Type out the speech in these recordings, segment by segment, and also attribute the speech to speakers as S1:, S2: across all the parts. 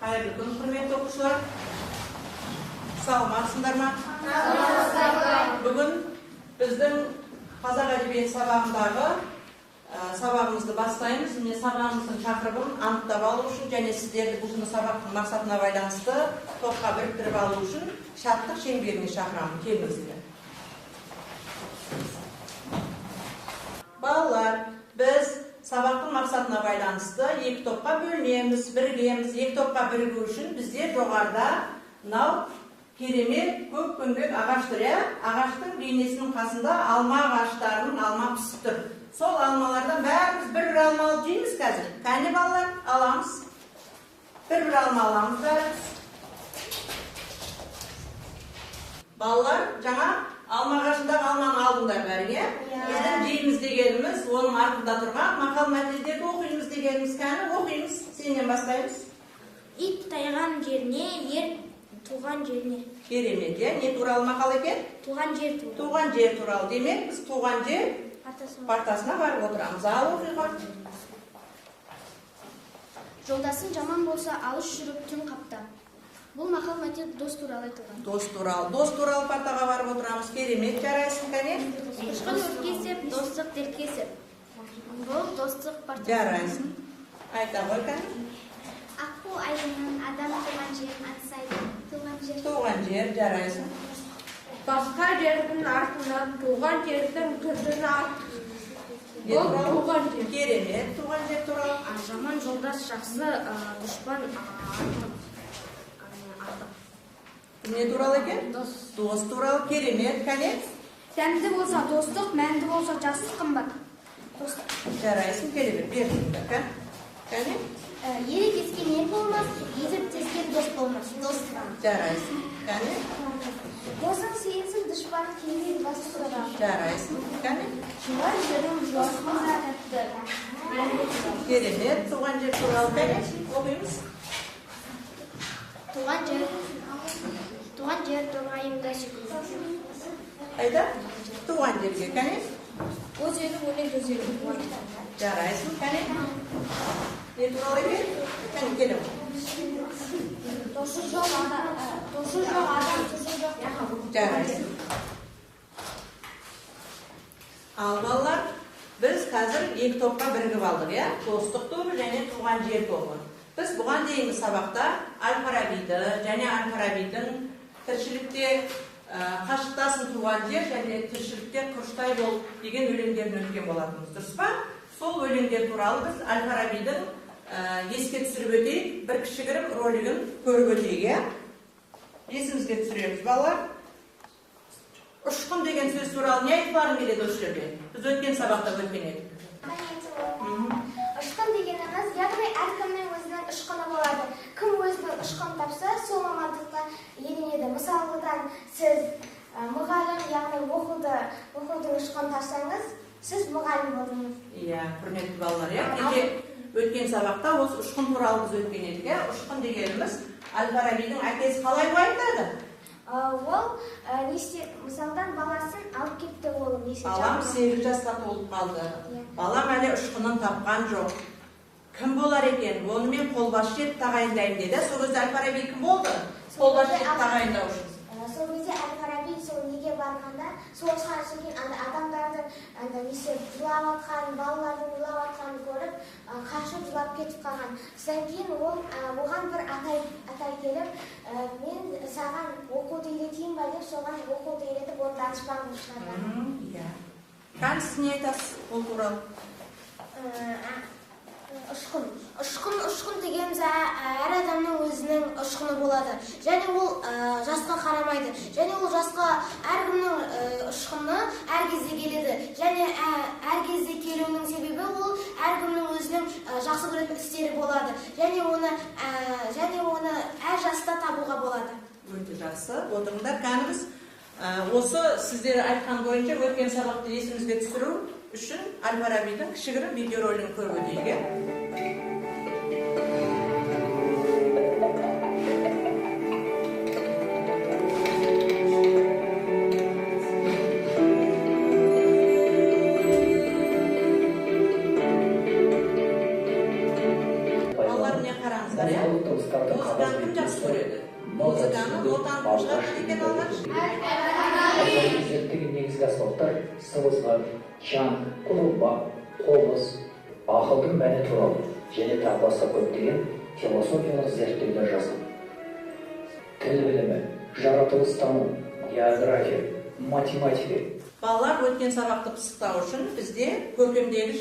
S1: Қайырлы күн, құрметті оқушылар. Саламатсыңдар ма? Бүгін біздің қазақ әдебиеті сабағындағы сабағымызды бастаймыз. Міне, сабағымыздың тақырыбын анықтап алу үшін және сіздерді бүгінгі сабақтың мақсатына байланысты топқа біріктіріп алу үшін шаттық шеңберіне шақырамын. Келіңіздер. Балалар, біз сабақтың мақсатына байланысты екі топқа бөлінеміз, бірігеміз. Екі топқа бірігу үшін бізде жоғарыда мынау керемет көк-көңбек ағаш тұр, иә? Ағаштың бейнесінің қасында алма ағаштарының алма пісіп тұр. Сол алмалардан бәріміз бір-бір алма алып жейміз қазір. Кәне, балалар, аламыз. Бір-бір алма аламыз бәріміз. Балалар, жаңа алма ағашындағы алманы алдыңдар бәрің, иә? Біздің жейміз дегеніміз, оның артында тұрған мақал мәтелдерді оқимыз дегеніміз. Кәні, оқимыз. Сенен бастаймыз.
S2: Ит тайған жеріне, ер туған жеріне.
S1: Керемет, иә? Не туралы мақал екен?
S2: Туған жер туралы.
S1: Туған жер туралы. Демек, біз туған жер
S2: партасына
S1: партасына барып отырамыз. Ал, оқиға.
S2: Жолдасың жаман болса, алыс жүріп түн қапта. Бұл мақал мәтел дос туралы айтылған.
S1: Дос туралы. Дос туралы партаға барып отырамыз. Керемет, жарайсың, кәне.
S2: Ұшқын өртке сеп, достық дертке сеп. Бұл достық партасы.
S1: Жарайсың. Айта ғой, кәне.
S2: Аққу айдыннан адам туған жерін аңсайды. Туған жер.
S1: Туған жер, жарайсың.
S3: Басқа жердің артынан туған жердің түтіні артық.
S1: Не
S3: Бұл
S1: туралы?
S3: туған жер.
S1: Керемет, туған жер туралы.
S4: Жаман жолдас жақсы, дұшпан артық.
S1: Не туралы екен?
S4: Дос.
S1: Дос туралы, керемет, кәне.
S2: Дәмді болса достық, мәнді болса жастық қымбат. Достық.
S1: Жарайсың, келе бер, бер, кәне. Кәне.
S2: Елі кескен ел болмас, езіп тескен дос болмас. Дос туралы.
S1: Жарайсың, кәне.
S2: Досың сүйінсін, дұшпаның кейіннен басы тұрады.
S1: Жарайсың, кәне.
S2: Туған жерім жосқын да тәтті.
S1: Керемет, туған жер туралы, кәне, оқимыз.
S2: Туған жер, туған жер торғайымда сүйкімді.
S1: Қайда? Туған жерге, кәне.
S4: Боз елім өлең төсегім.
S1: Жарайсың, кәне. Не туралы екен? Кәне, келе.
S2: Досы жоқ адам, досы жоқ адам, тұзы жоқ тағам.
S1: Жарайсың. Ал балалар, біз қазір екі топқа бірігіп алдық, иә? Достық тобы және туған жер тобы. Біз бұған дейінгі сабақта Әл-Фарабиді және Әл-Фарабидің тіршілікте, қашықтасын туған жер және тіршілікте құрыштай бол деген өлеңдерін өткен болатынбыз, дұрыс па? Сол өлеңдер туралы біз Әл-Фарабидің, еске түсіріп өтейік, бір кішігірім ролигін көріп өтейік, иә? Есімізге түсіреміз, балалар. Ұшқын деген сөз туралы не айтқыларың келеді осы жерде? Біз өткен сабақта өткен едік.
S2: Ұшқын дегеніміз, яғни әркімнің өзінің ұшқыны болады. Кім өзінің ұшқынын тапса, сол мамандықта иеленеді. Мысалғыдан сіз, мұғалім, яғни оқудың ұшқынын тапсаңыз, сіз мұғалім болдыңыз.
S1: Иә, құрметті балалар, иә? Кеше өткен сабақта осы ұшқын туралы біз өткен едік, иә? Ұшқын дегеніміз Әл-Фарабидің әкесі қалай уайымдады?
S2: Ол, мысалдан баласын алып кетті ол, несе
S1: Балам
S2: жабылған.
S1: 8 жасқа толып қалды.
S2: Иә.
S1: Балам әлі ұшқынын тапқан жоқ. Кім болар екен? Оны мен қолбасшы етіп тағайындаймын деді. Сол кезде Әл-Фараби кім болды?
S2: Сол
S1: Қолбасшы
S2: кезде
S1: етіп тағайындау үшін.
S2: Сол кезде Әл-Фараби сол неге барғанда, сол содан кейін анда адамдардың анда несе жылап жатқанын, балалардың жылап жатқанын көріп, қашып жылап кетіп қалған. Содан кейін ол, оған бір атай келіп, мен саған оқуды үйретейін ба деп, соған оқуды үйретіп, оны данышпан қылып шығарған.
S1: Иә. Кәне, сіз не айтасыз ол туралы?
S2: Ұшқын. Ұшқын, ұшқын дегеніміз әр адамның өзінің ұшқыны болады. Және ол, жасқа қарамайды. Және ол жасқа әркімнің, ұшқыны әр кезде келеді. Және әр кезде келуінің себебі ол әркімнің өзінің, жақсы көретін істері болады. Және оны әр жаста табуға болады.
S1: Өте жақсы. Отырыңдар. Кәні біз, осы сіздер айтқан бойынша өткен сабақты есімізге түсіру үшін Әл-Фарабидің кішігірім видеоролигін көріп өтейік, иә? Балалар, міне қараңыздар, иә?
S5: Музыкалық дыбыстарды
S1: Музыкалық
S5: Нота
S1: Музыканы,
S5: түсінігі
S1: нотаны кім
S5: алғаш
S1: шығарған екен алғаш?
S5: Әл-Фараби зерттеген негізгі аспаптар сыбызғы, чаң, құлымба, қобыз, ақылдың мәні туралы және тағы басқа көптеген философиялық зерттеулер жазған. Тіл білімі, жаратылыстану, география, математика.
S1: Балалар, өткен сабақты пысықтау үшін бізде көркемдегіш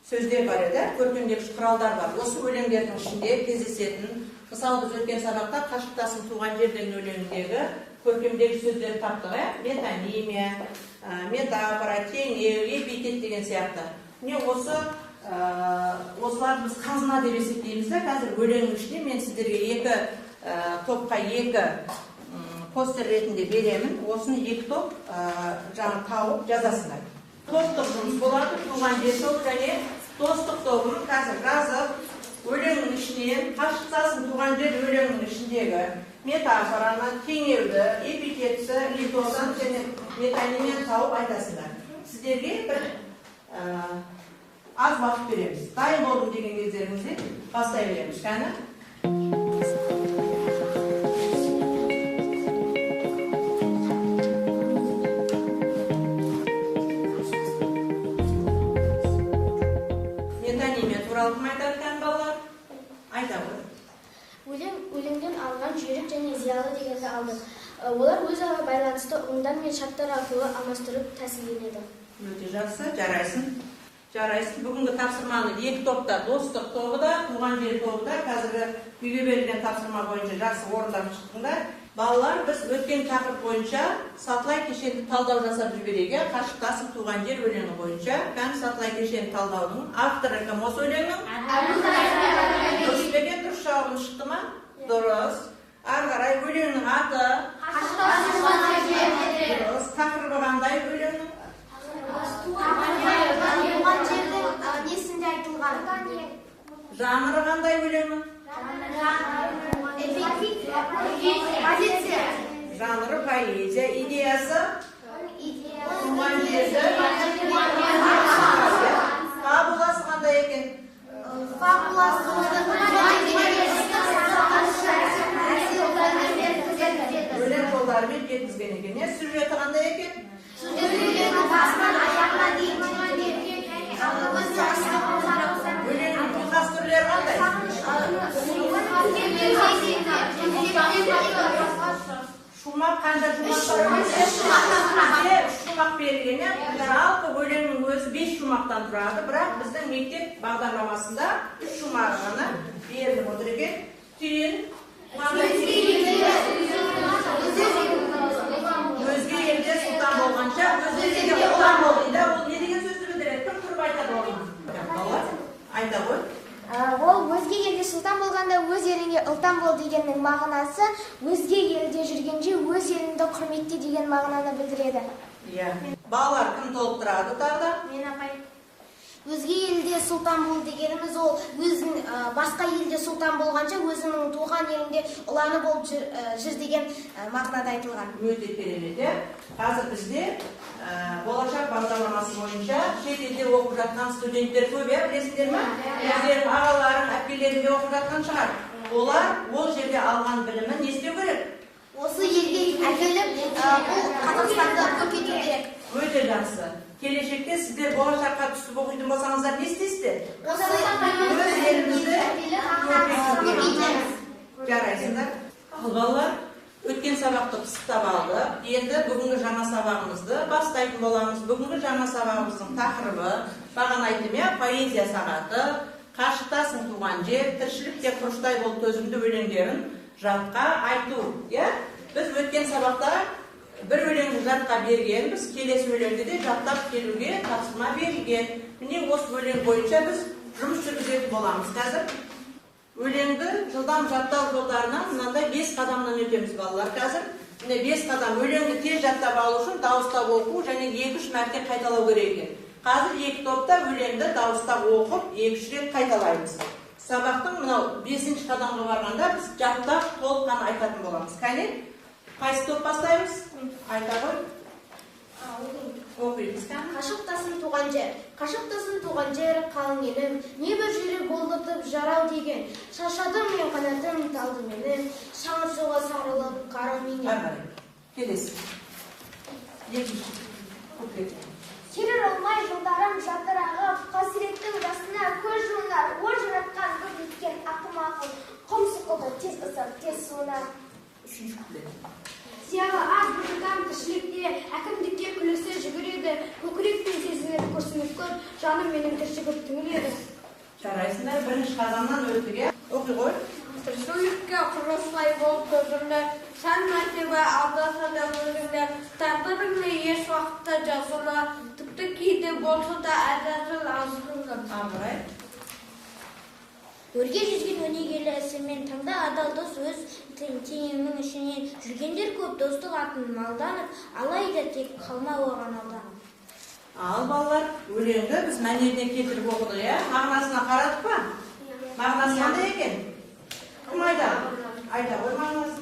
S1: сөздер бар еді, көркемдегіш құралдар бар. Осы өлеңдердің ішінде кездесетін, мысалы, біз өткен сабақта «Қашықтасың туған жер» деген өлеңіндегі көркемдегіш сөздерді таптық, иә? Метонимия, метафора, теңеу, эпитет деген сияқты. Міне, осы осыларды біз қазына деп есептейміз да. Қазір өлеңнің ішінде мен сіздерге екі топқа екі постер ретінде беремін. Осыны екі топ жаңа тауып жазасыңдар. Топтық жұмыс болады. Туған жер тобы және достық тобын қазір жазып, өлеңнің ішінен «Қашықтасың туған жер» өлеңнің ішіндегі метафораны, теңеуді, эпитетті, литотаны және метонимияны тауып айтасыңдар. Сіздерге бір аз уақыт береміз. Дайын болдым деген кездеріңізде бастай береміз. Кәні. Метонимия туралы кім айтады екен, балалар? Айта ғой.
S4: Өлең өлеңден алынған жүйрік және зиялы дегенді алдық. Олар өзара байланысты ұғымдар мен шарттар арқылы алмастырып тәсілденеді.
S1: Өте жақсы, жарайсың. Жарайсың. Бүгінгі тапсырманы екі топта, достық тобы да, туған жер тобы да қазіргі үйге берілген тапсырма бойынша жақсы орындап шықтыңдар. Балалар, біз өткен тақырып бойынша сатылай кешенді талдау жасап жіберейік, иә? «Қашықтасың туған жер» өлеңі бойынша. Кәні, сатылай кешенді талдаудың авторы кім осы өлеңнің? Дұрыс па екен? Дұрыс жауабым шықты ма? Дұрыс. Ары қарай өлеңнің аты? Дұрыс. Тақырыбы қандай өлеңнің?
S2: Туған жердің несінде айтылған?
S1: Жанры қандай өлеңнің?
S2: Позиция.
S1: Жанры поэзия, идеясы туған жерді. Фабуласы қандай екен?
S2: Фабуласы.
S1: Өлең жолдарымен жеткізген екен, иә? Сюжеті қандай екен?
S2: Басынан аяғына дейін.
S1: Өлеңнің ұйқас түрлері қандай? Шумақ. Қанша шумақ бар? Бізде үш шумақ берілген, иә? Жалпы өлеңнің өзі бес шумақтан тұрады, бірақ біздің мектеп бағдарламасында үш шумағы ғана беріліп отыр екен. Түйін қандай? Өзге елде сұлтан болғанша, өз елінде ұлан бол дейді. Ол не деген сөзді білдіреді? Кім тұрып айтады оны? Балалар, айта ғой.
S2: Ол өзге елде сұлтан болғанда, өз еліңе ұлтан бол дегеннің мағынасы өзге елде жүргенде өз еліңді құрметте деген мағынаны білдіреді.
S1: Иә, балалар, кім толықтырады тағы да?
S2: Мен, апай. Өзге елде сұлтан бол дегеніміз ол өзің басқа елде сұлтан болғанша, өзіңнің туған еліңде ұланы болып жүр, жүр деген мағынада айтылған.
S1: Өте керемет, иә? Қазір бізде Болашақ бағдарламасы бойынша шет елде оқып жатқан студенттер көп, иә? Білесіңдер ме? Өздерінің ағаларың, әпкелерің де оқып жатқан шығар. Олар ол жерде алған білімін не істеу керек?
S2: Осы елге әкеліп, бұл Қазақстанды көркейту керек.
S1: Өте жақсы. Келешекте сіздер Болашаққа түсіп оқитын болсаңыздар, не істейсіздер?
S2: Осы
S1: Өз елімізді
S2: көркейтеміз.
S1: Жарайсыңдар. Ал, балалар, өткен сабақты пысықтап алдық. Енді бүгінгі жаңа сабағымызды бастайтын боламыз. Бүгінгі жаңа сабағымыздың тақырыбы, бағана айттым, иә, поэзия сағаты, «Қашықтасың туған жер», «Тіршілікте құрыштай бол төзімді» өлеңдерін жатқа айту, иә? Біз өткен сабақта бір өлеңді жатқа бергенбіз, келесі өлеңді де жаттап келуге тапсырма берілген. Міне, осы өлең бойынша біз жұмыс жүргізетін боламыз қазір. Өлеңді жылдам жаттау жолдарынан мынандай бес қадамнан өтеміз, балалар, қазір. Міне, бес қадам. Өлеңді тез жаттап алу үшін дауыстап оқу және 2-3 мәрте қайталау керек екен. Қазір екі топта өлеңді дауыстап оқып, 2-3 рет қайталаймыз. Сабақтың мынау бесінші қадамға барғанда біз жаттап толыққан айтатын боламыз. Кәне, қайсы топ бастаймыз? Айта ғой. Оқимыз кәні.
S2: Қашықтасын туған жер, қашықтасын туған жер, қалың елім, небір жүрек болдыртып жарау деген. Шаршадым мен, қанатым талды менің, шаңыр суға сарылып қарау менен.
S1: Ары қарай. Келесі. Екінші куплет.
S2: Келер алмай жылдарым жатыр ағып, қасіреттің жасына көз жуынар, ой жаратқан бүк еткен ақым ақыл, құм сықылды тез ысып, тез суынар.
S1: Үшінші куплет.
S3: Зиялы аз бір жұтам тіршілікте, әкімдікке күлісі жүгіреді, көкірекпен сезініп, күрсініп көп, жаным менің түршігіп түңіледі.
S1: Жарайсыңдар, бірінші қазаннан өттік, иә? Оқи ғой.
S3: Тіршілікке құрыстай болып көзімді, сан мәртебе алдаса да өзіңді, тағдырыңды еш уақытта жасырма, тіпті кейде болса да әзәзіл азғынды.
S1: Ары қарай.
S4: Өрге жүзген өнегелі ісімен, таңда адал дос өз теңіңнің ішінен. Жүргендер көп достық атын малданып, алайда тек қалма оған алданып.
S1: Ал балалар, өлеңді біз мәнеріне келтіріп оқыдық, иә? Мағынасына қарадық па? Мағынасы қандай екен? Кім айтады? Айта ғой мағынасын.